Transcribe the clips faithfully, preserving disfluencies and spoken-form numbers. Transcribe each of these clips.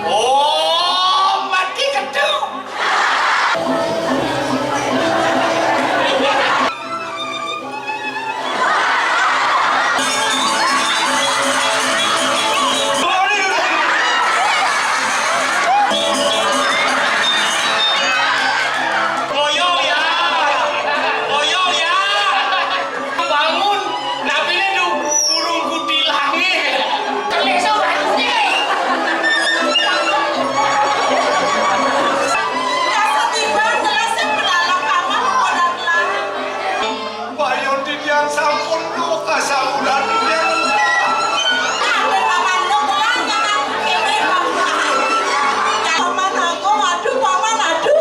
Oh, mati ketu. Ngoyong ya. Ngoyong ya. Bangun, napi né tu burung kutilange? Telik sok batuné. Rasa tiba, jelasé pedalem paman, kodak lah. Payon titiang sampun duka sabulan titiang. Kabéh paman duka, nyaman kéné paman. Paman aku, aduh, paman, aduh.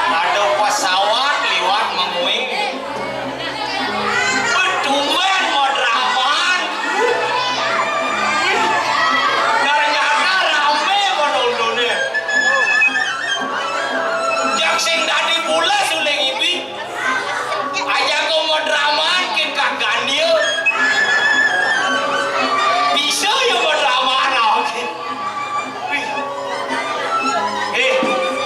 Ada pesawat liwat menguing. Tumbén moderaman. Ternyata ramé penontoné. Jak sing dadi pules uling ibi. Aja kok moderaman kin kagandil. Bisa ya moderaman, oke. Wih. Eh,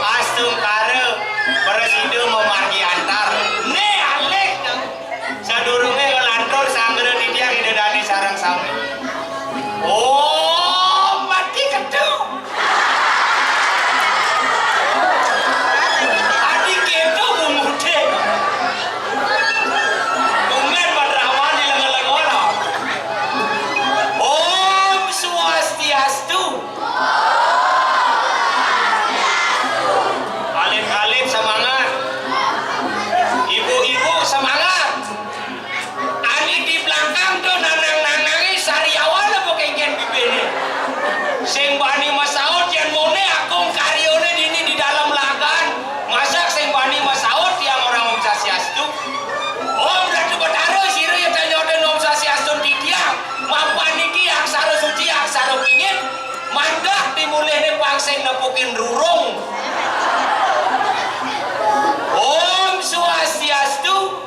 astungkara prasida mamargi antar. Né alih. Sadurungé nglantur sanggra titiang Ida Dané sareng sami. Om mati ketu. Adi ketu bunguté. Tumbén madraman di lenga-lenga. Om Swastiastu. Alit-alit semangat. Ibu-ibu semangat. Ané di belakang to nanang-nanangé sariawan apa kénkén bibihné. Sing bani masaut yén moné agung karyané dini di dalem lagan. Masak sing bani masaut tiang orang Om Swastiastu. Om Ratu Betara sira ya tanyaden Om Swastiastu titiang. Mapan niki aksara suci, aksara pingit. Mandhak timulihné pang sing nepukin rurung. Om Swastiastu.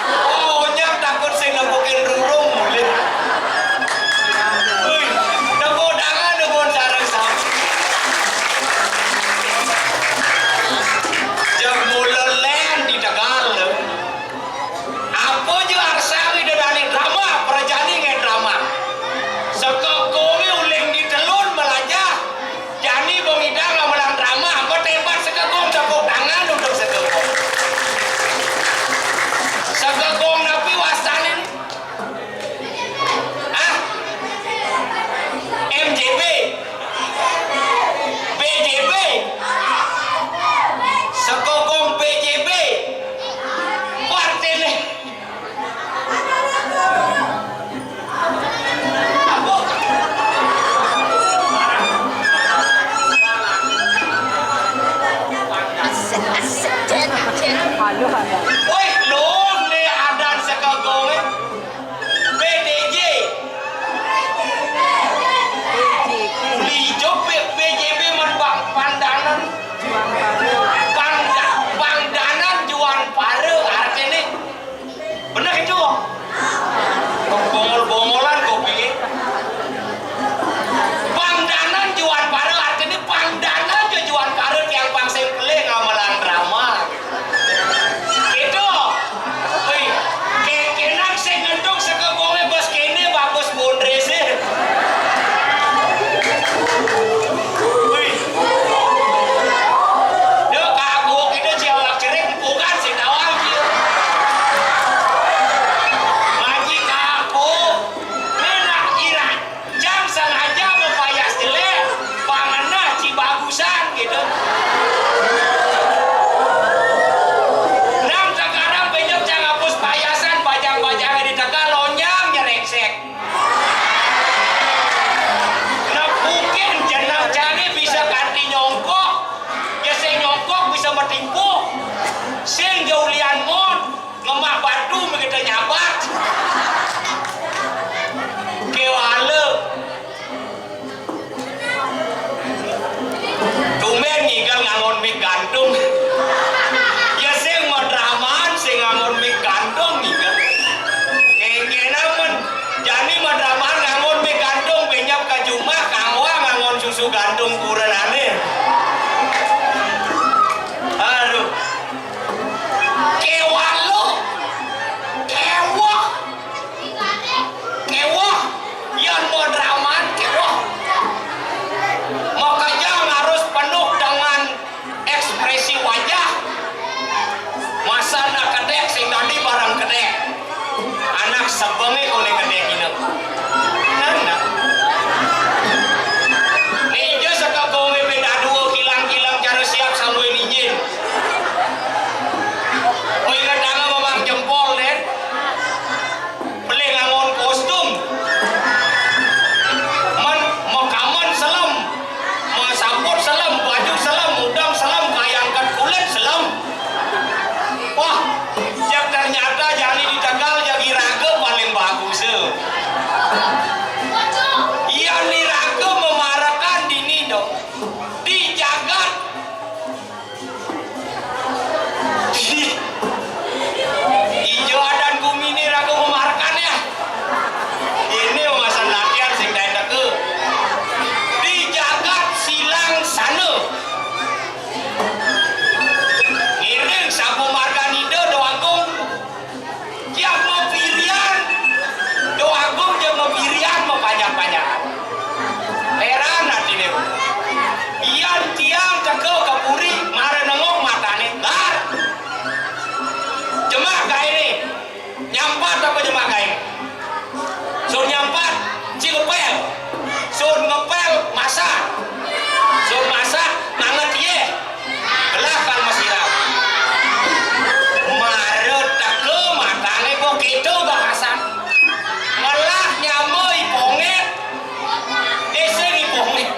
Oh, nyam takut sing nepukin rurung mulih. Wih, tepuk tangan nuwun sareng sami. Jam mula lén di Tegal lho. Apa ja arsang Ida Dané drama, prajani nggih drama. Saka kowe uling di telun melajah, Nyabat. Kéwala. Tumbén ngigel nganggon mik gantung. Ya sing madraman sing nganggon mik gantung ngigel. Kéngkéna mén jani madraman nganggon mik gantung, bénjep ka jumah kanggoang nganggon susu gantung kurenané. Aduh. Kéwala. Kéweh. Kéweh. Yén madraman kéweh. Makanya harus penuh dengan ekspresi wajah. Masa anak kedék sing dadi barang kedék. Anak sebengé koné kedék inep. Nah, nah. Né ija saka gongé béda dua kilang-kilang cara siap sambuin ijin. Oh, inget danga mamang jempol deh. Pelih nganggon kostum. Men, makamen selem. Masaput selem, baju selem, udeng selem, kayang ket kulit selem. Wah, jak ternyata jani di Tegal jagi raga paling bagus, eh. Iya, ni raga memarekan dini dong. Di jagat. Ih, ijo adan guminé raga memarekan ya. Ini umasan latihan sing daé teka. Di jagat silang sana. Ngiring sapumargan Ida Déwagung. Tiang mapirian, Déwagung ja mapirian mapanjang-panjangan. Héran atiné. Yén tiang teka ka puri, mara nengok matané, lar. Jemak gaéné. Nyampat apa jemak gaéné? Sun nyampat, ci ngepél. Sun ngepél, masak. Sun masak, nanget yéh. Gelah kal masiram. Mara teka matané kok kéto bahasan. Ngelah nyama I Pongét. Éh, sing I Pongét.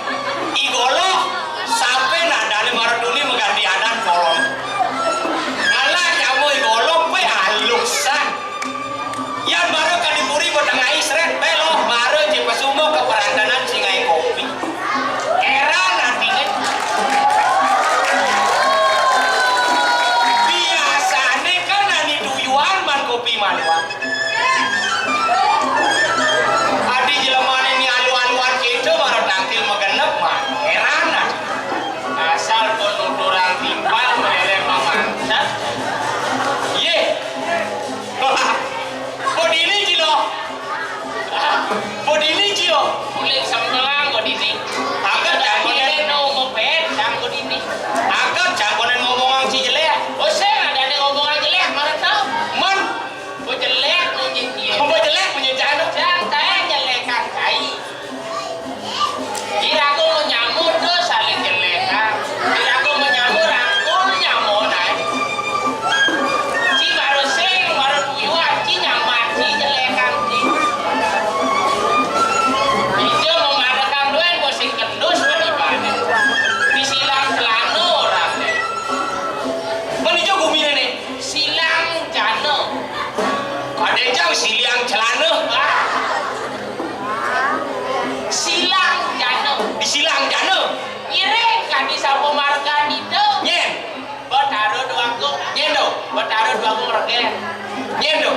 I Goloh, sampé nadané mara tuni maganti adan kolon. Ngelah nyama I Goloh, pé alusan. Yan mara ka di puri ba tengai srét, bé loh, mara ci pesu ka perantanan sing ngaé kopi. Héran atiné. Biasané kan ani tuyuan man kopi maluan. Adi jelemané ni alu-aluan kéto mara tangkil magenep man. Héran atiné. Asal pun nuturang timpal meleleh mamansat. Yé. Bodini, Cilo. Bodini, Cilo. Kulit sembelang bodini. Angkat janggoné. Bodini no moped, sang bodini. Angkat janggoné ngomongang ci jelék. Usén adané ngomongang jelék, mana tahu? Men. Bo jelék, mun jin. Bo jelék, mun jin, cano. Jang, taé jelékan cai. Iraga manyama to saling jelékan. Iraga manyama rangkul nyama naé. Ci mara sing, mara tuyuan, ci nyambat, ci jelékan, ci. Ija mamarekan dogén, bo sing kendus beribadah. Disilang celana orang. Mén ija guminé né? Silang jana. Kadén jang siliang celana. Silang jana. Disilang jana. Ngiring kadi sapumargan Ida. Nyén. Betara Déwagung. Nyén do. Betara Déwagung regén. Nyén do.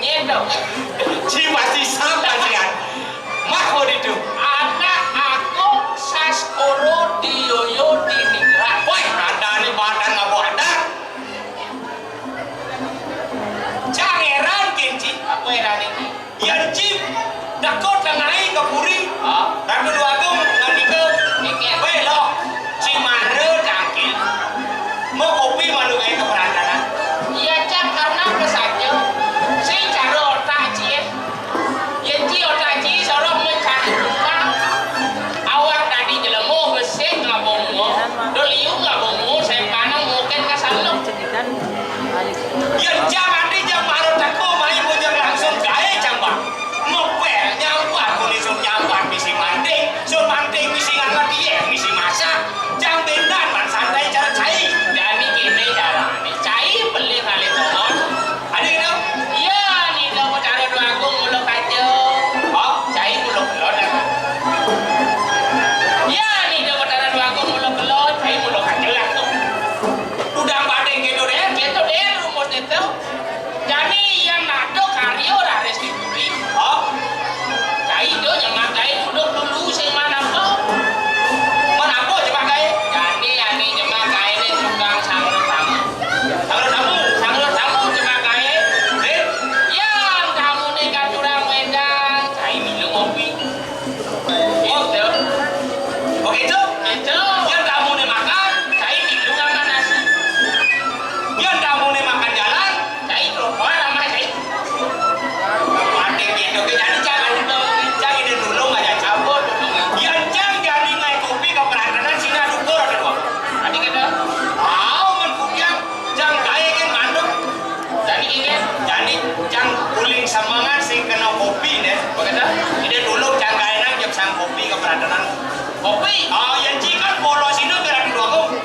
Nyén do. Ci pasti sama sian. Mah kok ditu. Anak aku Saskoro Dioyo Diningrat. Woi, ada ni badan ngabo ada. Cang héran kén ci. Apa héran ini? Yén ci dakot ka ngai ka puri. Ha? Raga Déwagung ngandika. Iki. Wéh, lo, ci mara tangkil. Mau kopi malu ngai ka perantanan. Iya, Cang, karena apa saja? Sing cara otak ci, ya. Yén ci otak ci sorok mencari tukang. Awak dadi jelema besik ngabongo, do liu ngabongo, saya panang mungkin ka sana. Yén jang ati jang mara teka mai bujang langsung gaé jang, Bang. Ngepél nyambat, kulisun nyambat, misi manting, sun manting, misi nganget, iya, misi masak. Jang bendan, man santai cara cai. Jani kéné carané, cai beli kali tolong. Ada gitu? Iya, Kopi. Oh, yén ci kan polo sino kira di warung.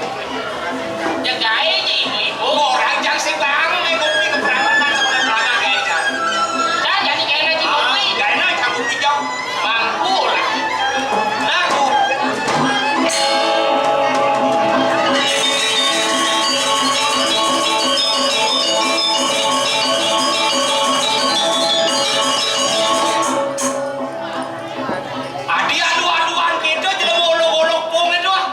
Ya gaé ci ibu-ibu. Orang jang sing bareng nek kopi keberangan sama keberangan gaé jang. Jang jadi gaé ci kopi. Gaé na jang kopi jang. Mangku lah. Lagu. Adi adu-aduan kita jelema olok-olok pung itu ah.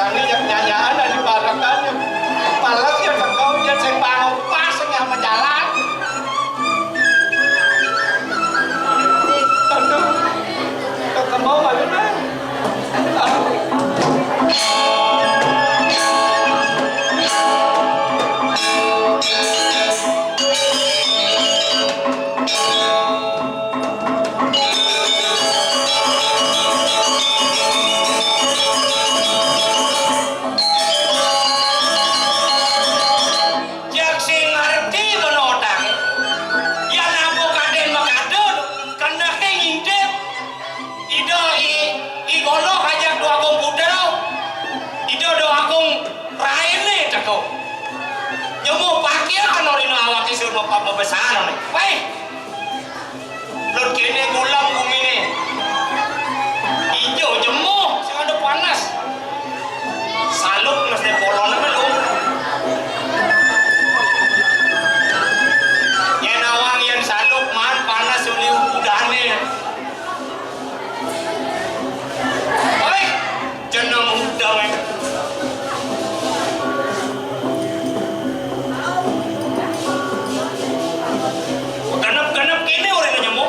Kami yang nyanyaan dari barekan, malah ya kau yang saya bangun pas yang sama jalan. Aduh, ketemu bagaimana? Jak sing ngerti kono otak. Ya napa kadén makadut, kenehé ngintip. Ida i, i golok ajak dua kong putera. Ida dua kong raine teko. Nyemu pakaian orina awak isun mapapa besar ne. Wéh. Lut kéné gulang guminé. Ijo jemuh sing ada panas. Saluk mesti polon melu. Yén awang yén saluk maan panas uli udané. Oi, jeneng udang. Genep-genep kéné orang nyemu.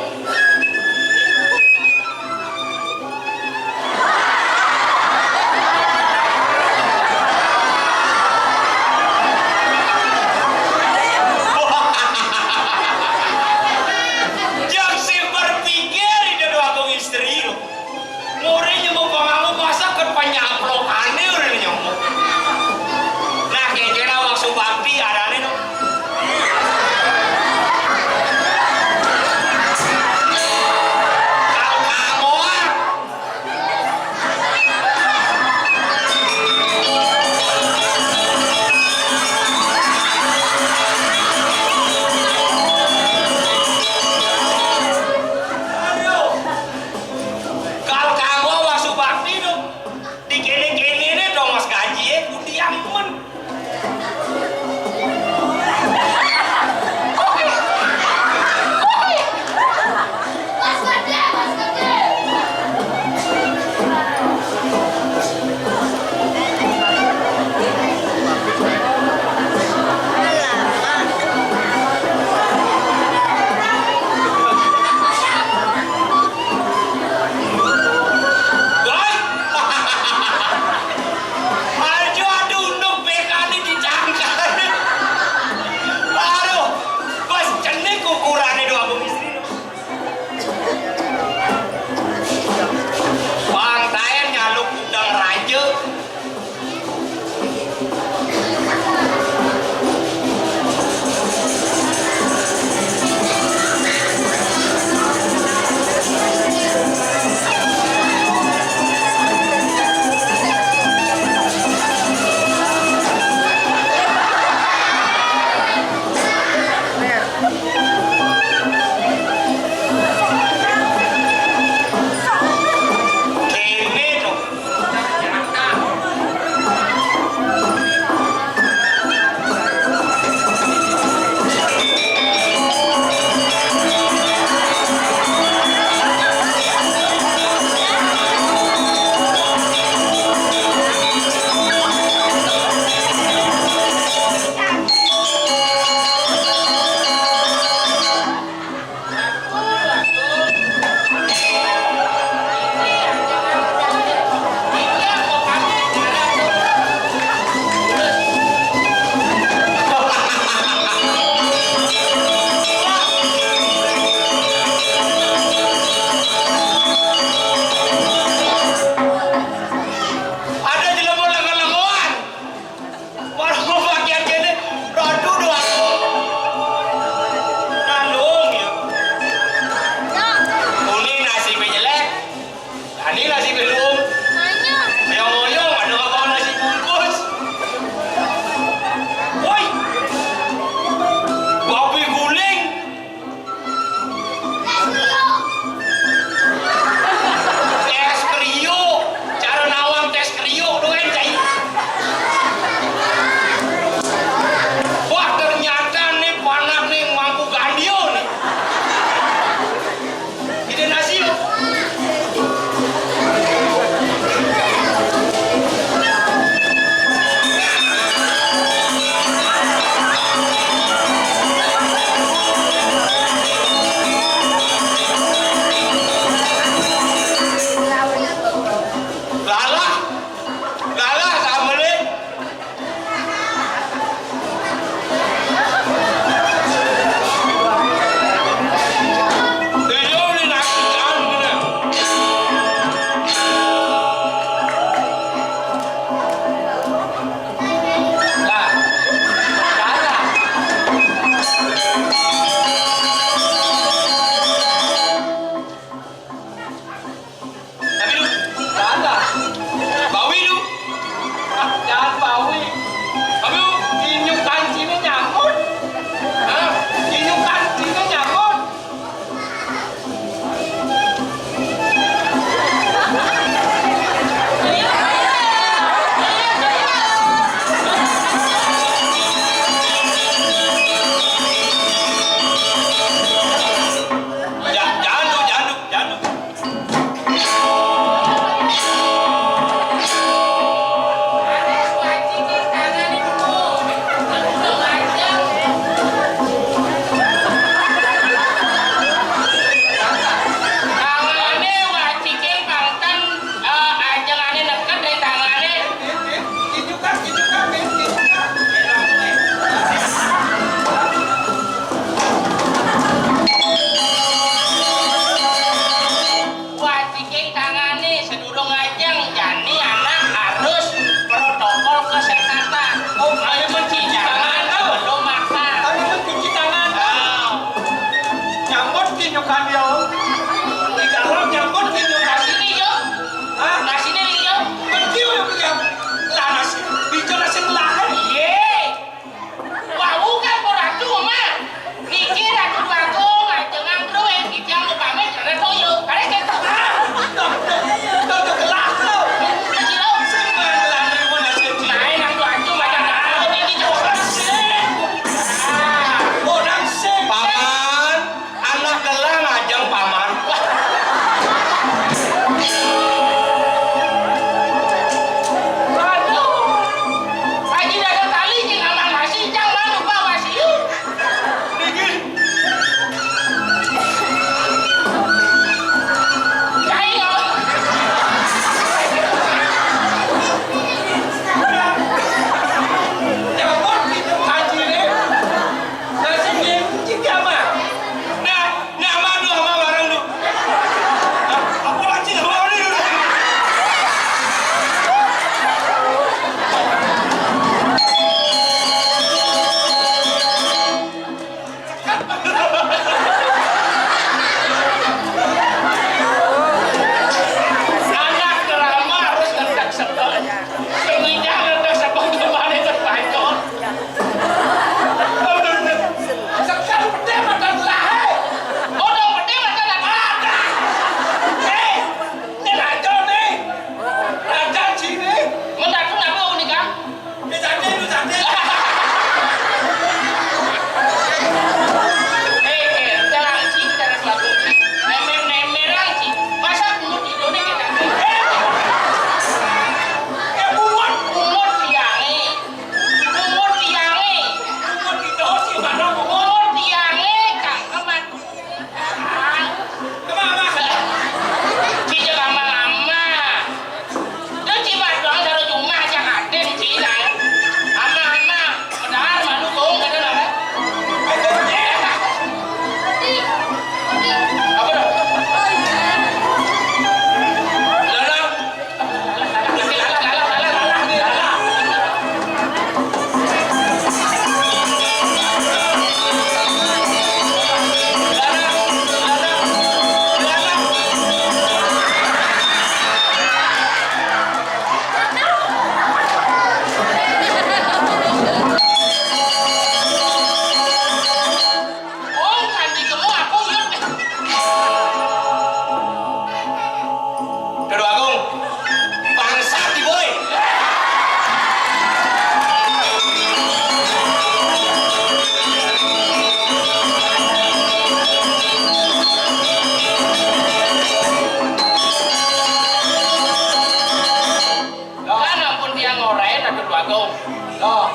Agung. Loh.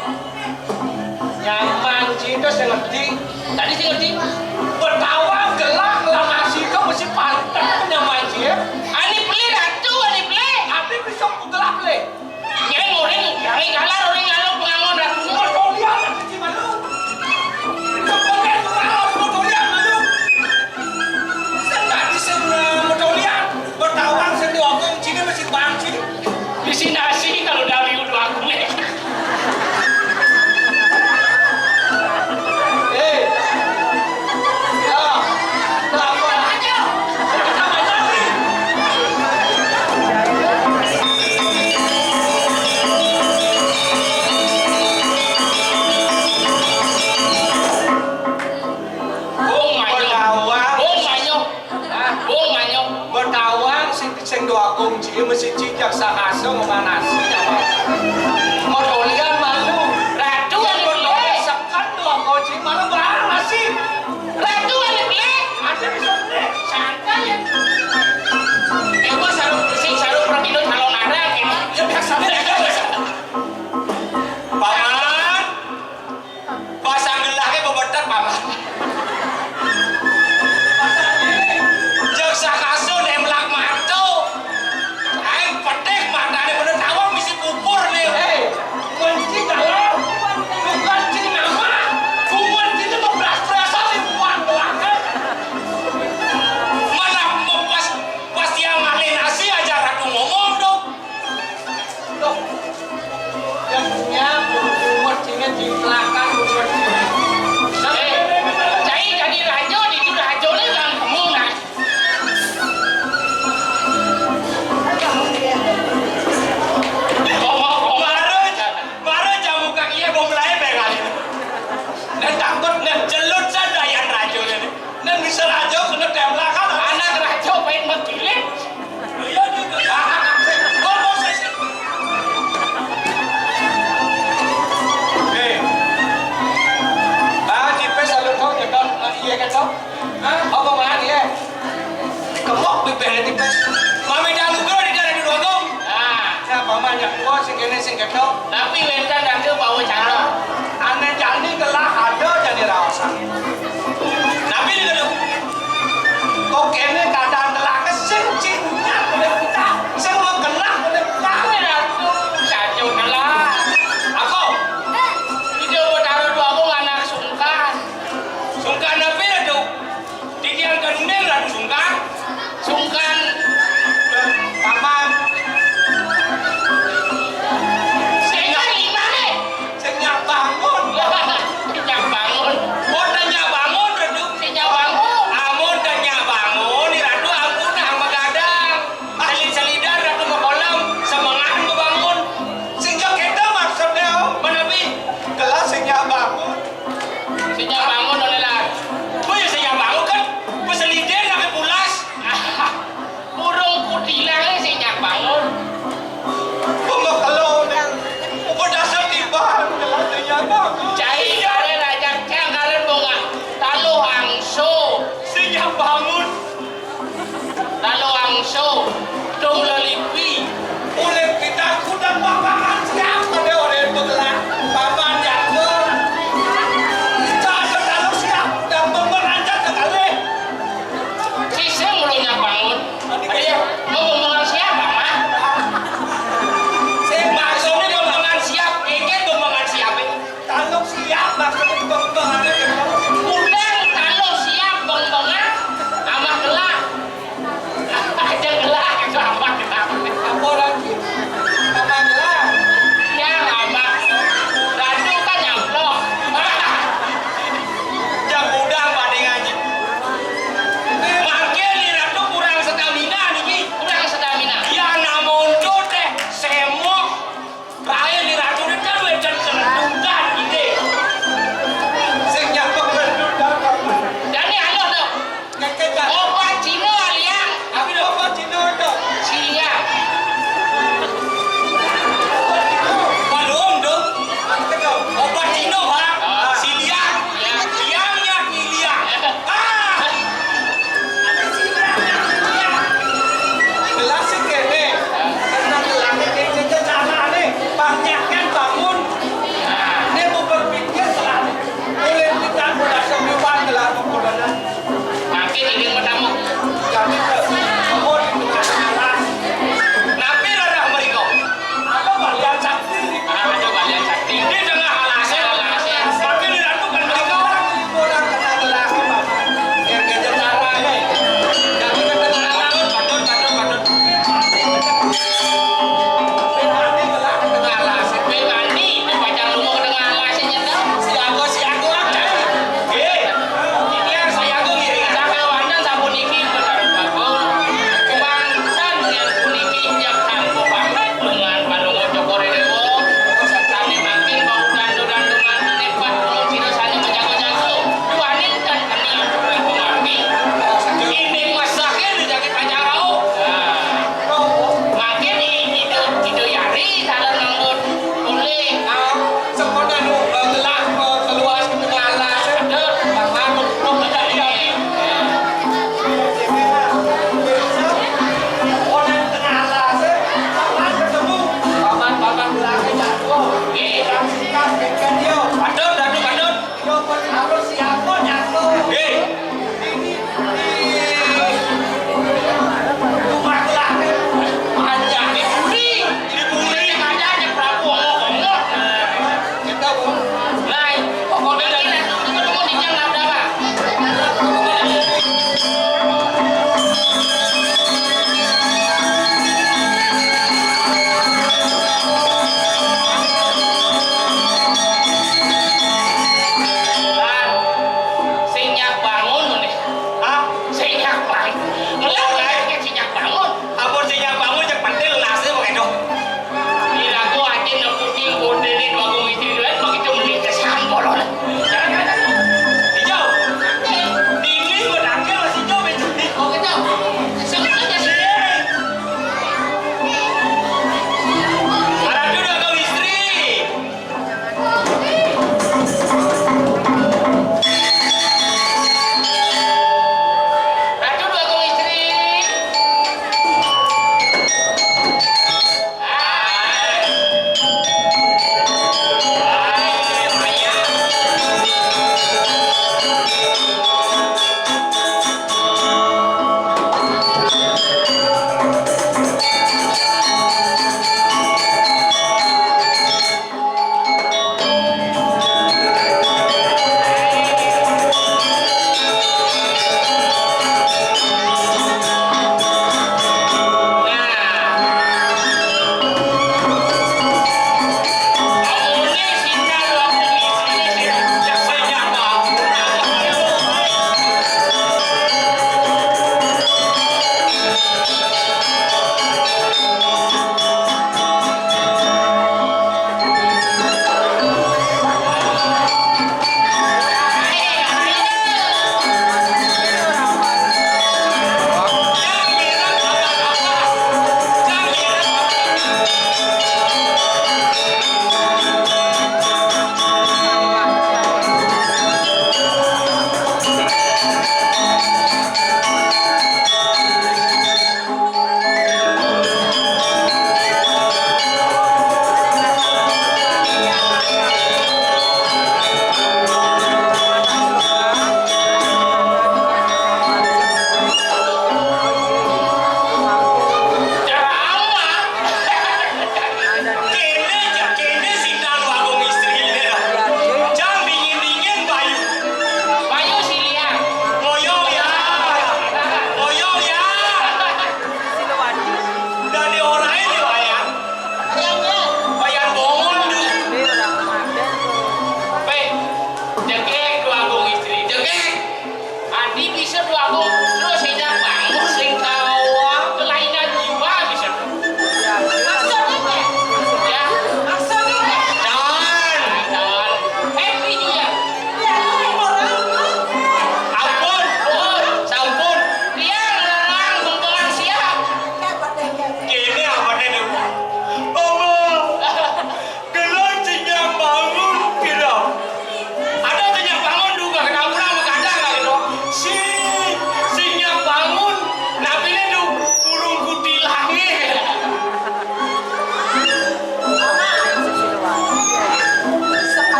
Nyaman sih, terus sing ngerti. Tadi sing ngerti. Betawang gelah ngelamar sih, itu mesti pantes nyaman sih. Ani beli ratu, ani beli. Tapi bisa gelah beli. Nyai ngoring, jangan kalah, ngoring lalu pengangon ratu. Mau kau lihat, nanti sih malu. Sebenarnya tuh harus mau kau lihat, malu. Sing tadi sing, eh, mau kau lihat. Betawang sing diomong, sini mesti bangsi. Isi nasi kalau dari udah aku nih. Eh. Ya. Kenapa? Kenapa nyari? Bung Manyo. Betawang. Bung Manyo. Hah? Bung Manyo. Betawang sing, sing dua kunci mesti cicak sakaso memanasi nyawa. Modolian malu. Ratu anu beli. Sekan dua kunci malu barang masih. Ratu anu beli. Ada bisa beli. Santai ya. Eh, gua saru, sing saru perkino calon arang ini. Ya biasa aja. Paman. Pasang gelahnya bebedak, Paman. Jeng sakaso nemlak mato. Aing pedek matane bener tawang misi pupur nih. Hei, kunci dalam. Bukan cing nama. Bukan cing itu beras-berasan di buang belakang. Mana pas, pas tiang malin asi aja ratu ngomong dong. Loh, yang punya, buat sini di belakang, buat sini. Eh, cai jadi rajo, di itu rajo ni bilang kamu, nah. Baru, baru jamu kaki ya, bom lain, pengen. Dan takut, dan jelut saja yang rajo ini. Dan bisa rajo, kena tembak, kan? Anak rajo, main menggiling. Iya juga. Ah, ah, ah. Hei. Ah, tipis lalu kok nyekel, ah, iya kan, kok? Hah? Apa malah dia? Kemok bibirnya tipis. Mami dah lugu di daerah di Dogong. Nah, siapa mah yang gua sing kene sing ketok. Tapi wentan dan ke bawa cara. Ane jani telah ada jadi rawasan. Tapi dia kata, kok kene kadang telah kesing cinta boleh kita, sing mau kena boleh kita. Ratu, satu telah. Aku. Itu mau taruh dua aku anak sungkan. Sungkan apa ya tuh? Titiang kanuneng Ratu Sungkan. Sungkan. Paman. Sehingga ini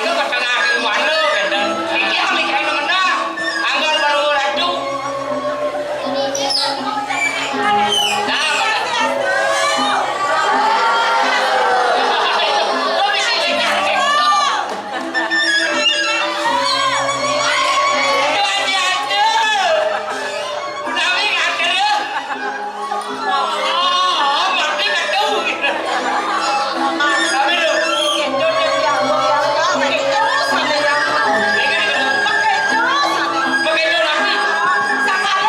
Ketengah ke mana, kata. Iki ambil kain menang. Anggon baru ratu. Nah, mana? Kok bisa jadi? Aduh, aduh, aduh. Udah, Wi, ngajar ya. Oh, mati kacau. Tapi lu. Pakai jol api. Oh, gitu. Oh,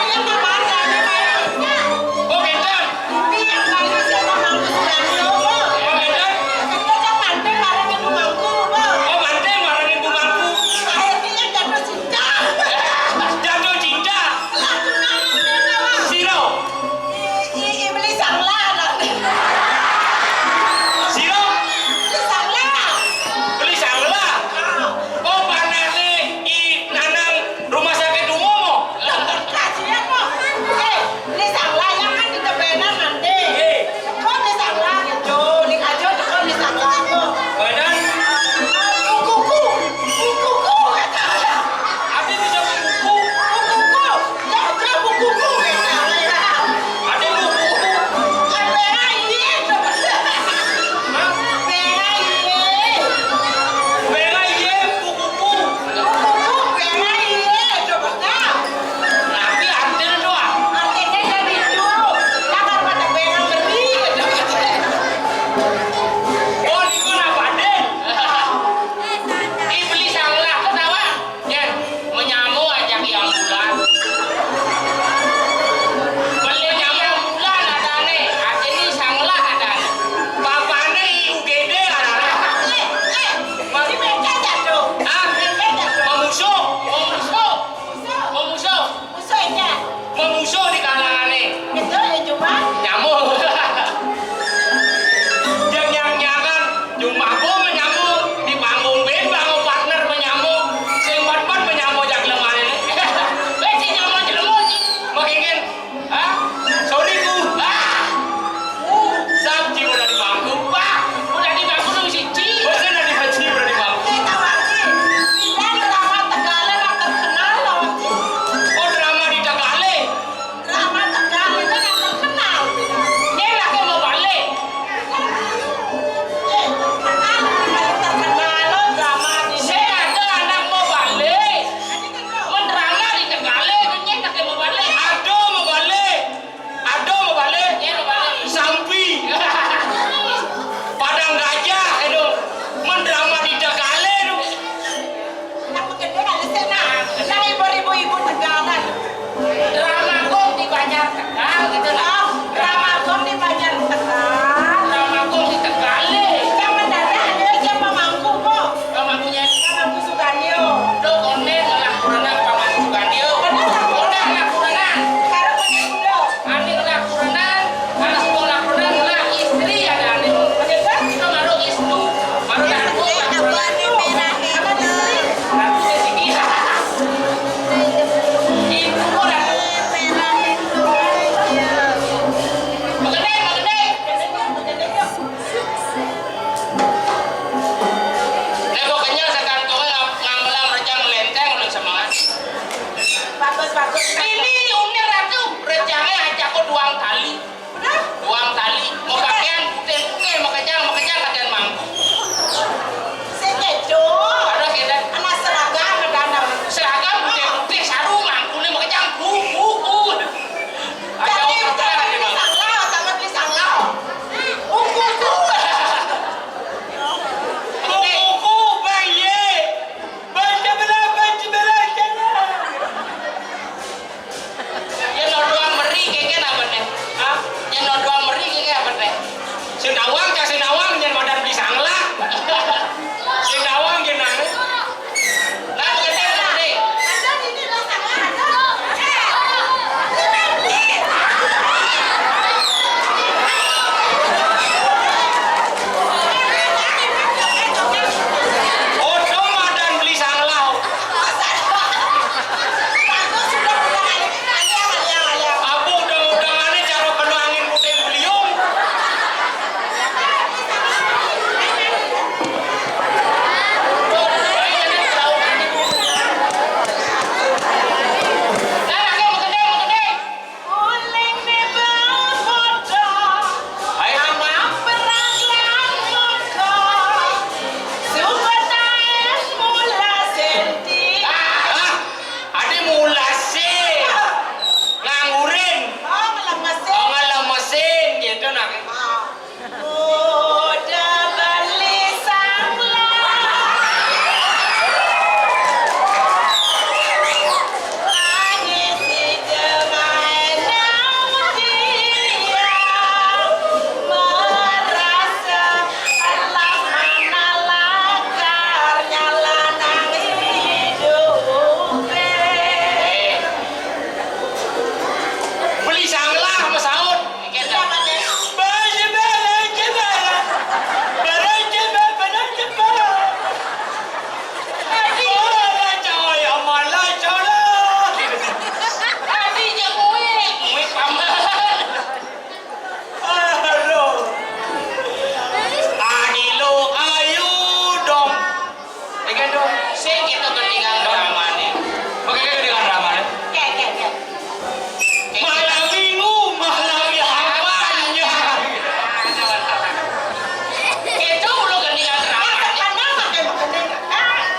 gitu. Oh, manteng marang ibu mangku. Jatuh cinta. Siro. Siro. Beli sangla. Oh, panane i Nanang rumah sakit umum, mo? Kasihan, mo. Eh, beli sangla ya kan di tebenan nanti. Eh. Kok beli sangla gitu? Di kajo kok beli sangla, mo? Badan? Kukuku. Kukuku, kata. Ati bisa kukuku. Kukuku. Ya, ya, kukuku, kata. Ati kukuku. Kan bela iye, coba. Hah? Bela iye. Bela iye, kukuku. Kukuku, bela iye, coba. Nah. Tapi antil doang. Antilnya jadi itu. Jangan pada bela beri, coba. Oh, niku napa, Den? Ih, beli sangla, ketawa. Yen, menyamo aja ki ambulan. Beli nyamo ambulan adane, adene sangla adane. Papane I U G D adane. Eh, eh, di meja jatuh. Ah, meja jatuh. Memusuh, memusuh. Memusuh. Memusuh ini. Memusuh di kalangane. Betul ya, Juma? Nyamo. Yang nyang-nyangan, cuma aku menyambung di panggung band, bangun partner menyambung, sing empat-empat menyambung jak lemah ini. Eh, si nyaman jelema, Ci. Makingin, ah, sorry, Bu. Ah. Sab, Ci, udah di bangku. Wah, udah di bangku lu, si Ci. Bosen udah di Ci, udah di bangku. Eh, tahu, Ci. Kita drama Tegalan terkenal, loh, Ci. Oh, drama di Tegalan. Drama Tegal itu yang terkenal, gitu. Nyén lagi mau balik. Eh, terkenal, paling terkenal lo drama di sini. Saya ada anak mau balik. Mendrama di Tegal, nyén lagi mau balik. Aduh, mau balik. Aduh, mau balik. Nyén mau balik. Sampi. Padang gajah itu. Mendrama di Tegal itu. Yang begede kali sih, nah. Yang ibu-ibu ibu Tegalan. Drama kok di Banjar Tegal gitu lah. Oh, drama kok di Banjar Tegal. Drama kok di Tegal. Yang mendadak ada siapa mangku kok? Pamangkunya. Pamangku Suganyo. Do konen lah kurang pamangku Suganyo. Benar, Bang. Udah lah kurang. Sekarang punya kuda. Ane laporan, anak sekolah laporan, lah istri ada ane. Bener kan? Kita baru istri, baru laku laporan. Apa istri? Laku rezeki. Ibu orang. Mengenai, mengenai. Nek kok kenyal sakantongé ngam-, ngambelang rejang lenteng ulun semangat. Bagus, bagus. Ini unik ratu, rejangé aja kok duang tali. Udah? Duang tali, mau pakaian putih-putih, mau kejang, mau kejang, pakaian mangku. Sing kejo. Ada kita. Anak seragam, ada anak. Seragam putih-putih, saru mangkuné mau kejang, bu, bu, bu. Aja. Jadi, otak kita jadi lagi, Bang. Pisang lau, sama pisang lau. Kukuku. Kukuku, Bang, ye. Baca belah, baca belah, jalan. Sing kita ketinggalan ramane. Bagaimana dengan ramane? Malam minggu, malam yang panjang. Kita belum ketinggalan ramane.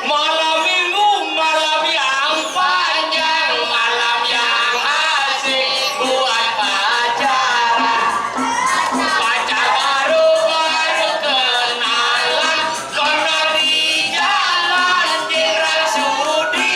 Malam minggu, malam yang panjang, malam yang asik buat pacaran. Pacar baru-baru kenalan, sono di jalan Jenderal Sudirman.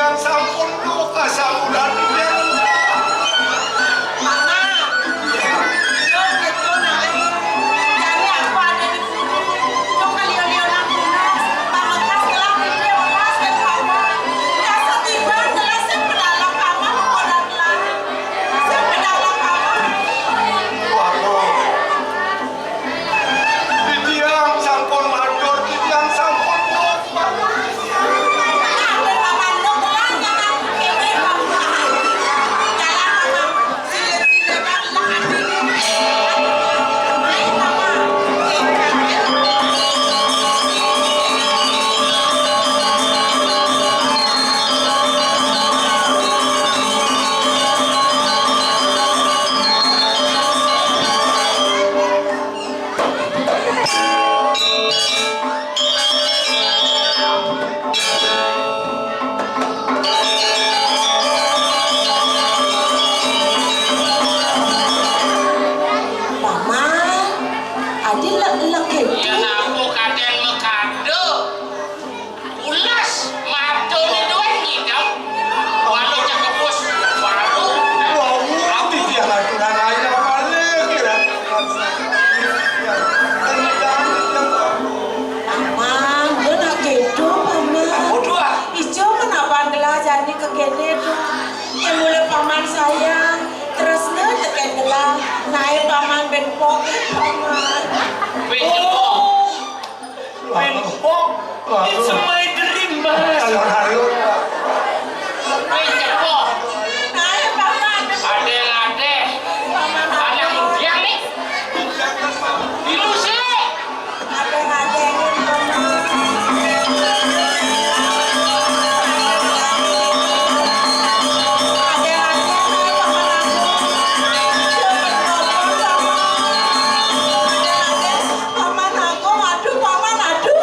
Yang sampun duka sabulan. Mama, yo gitu nae. Jani aku ada di sini. Yo kalio-lio nang tunas. Pamekas ngelah video mas dan Mama. Ya setiban jelas sing pedalem Mama, kodan lah. Sing pedalem Mama. Waduh. Titiang sampun matur, titiang sampun matur. Paman, adi lek-lek itu. Yen aku kaden mekado. Ulas, matune duwe ngidam. Waduh, cekepus. Waduh. Wau, titiang aturan ae malih, ya. Paman, dia nak kedo, Paman. Bodoh, ah. Ijo kenapa gelah jani kekene tuh? Yang mulai Paman sayang, terus ne teken gelah. Nae Paman ben pok, Paman. Ben pok. Oh. Pempok, it's my dream, Mas. Alon-alon. Pempok. Adeng-adeng. Anak mudiang nih. Ilu sih. Paman Agung, aduh, Paman, aduh.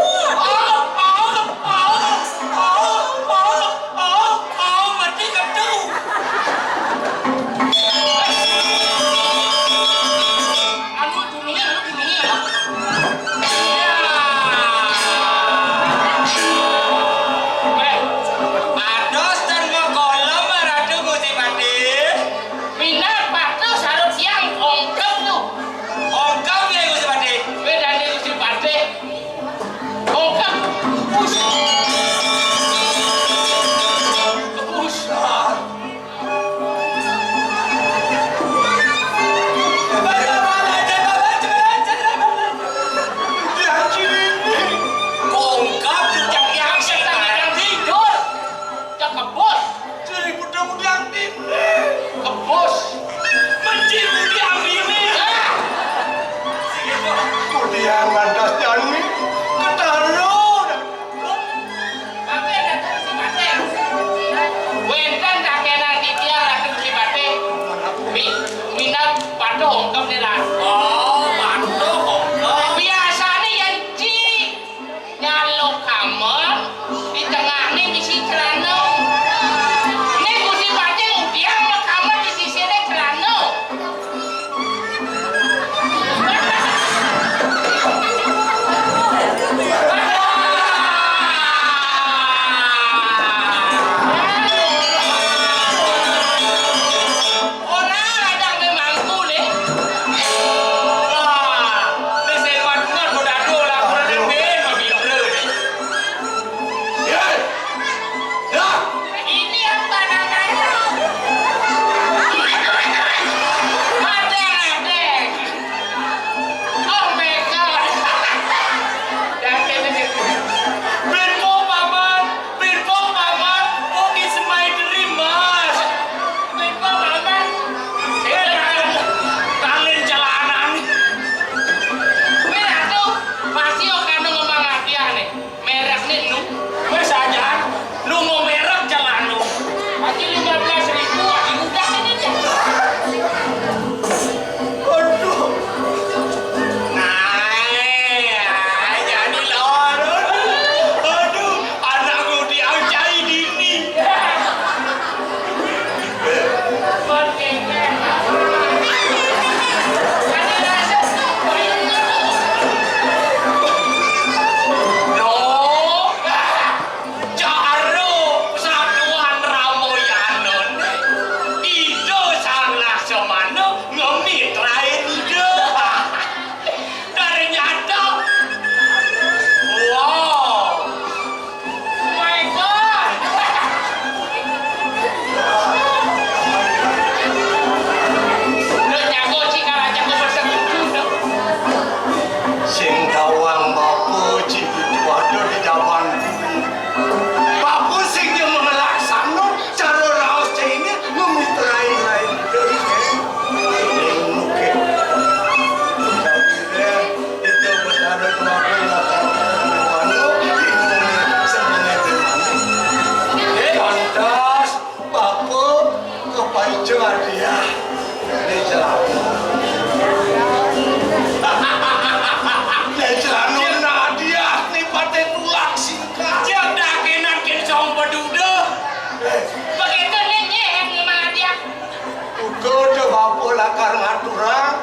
Lakar ngaturang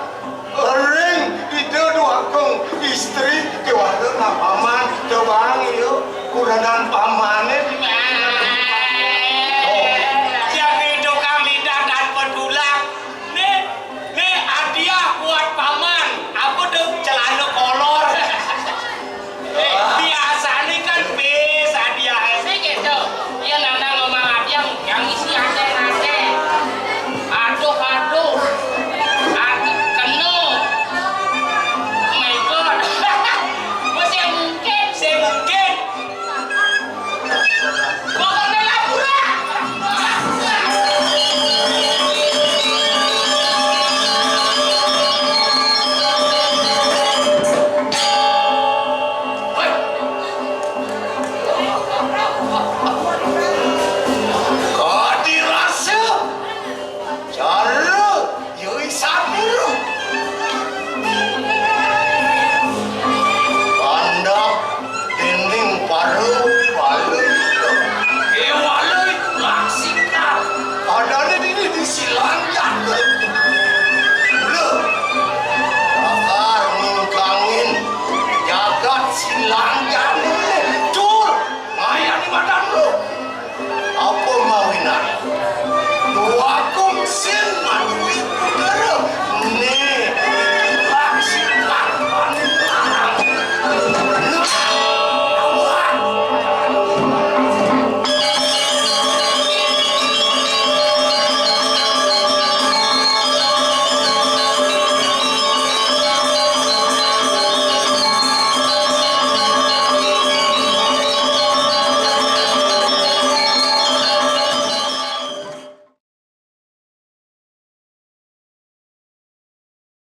ring Ida Dwagung Istri, keluarga na Paman, tebang, yuk, kurenan Paman.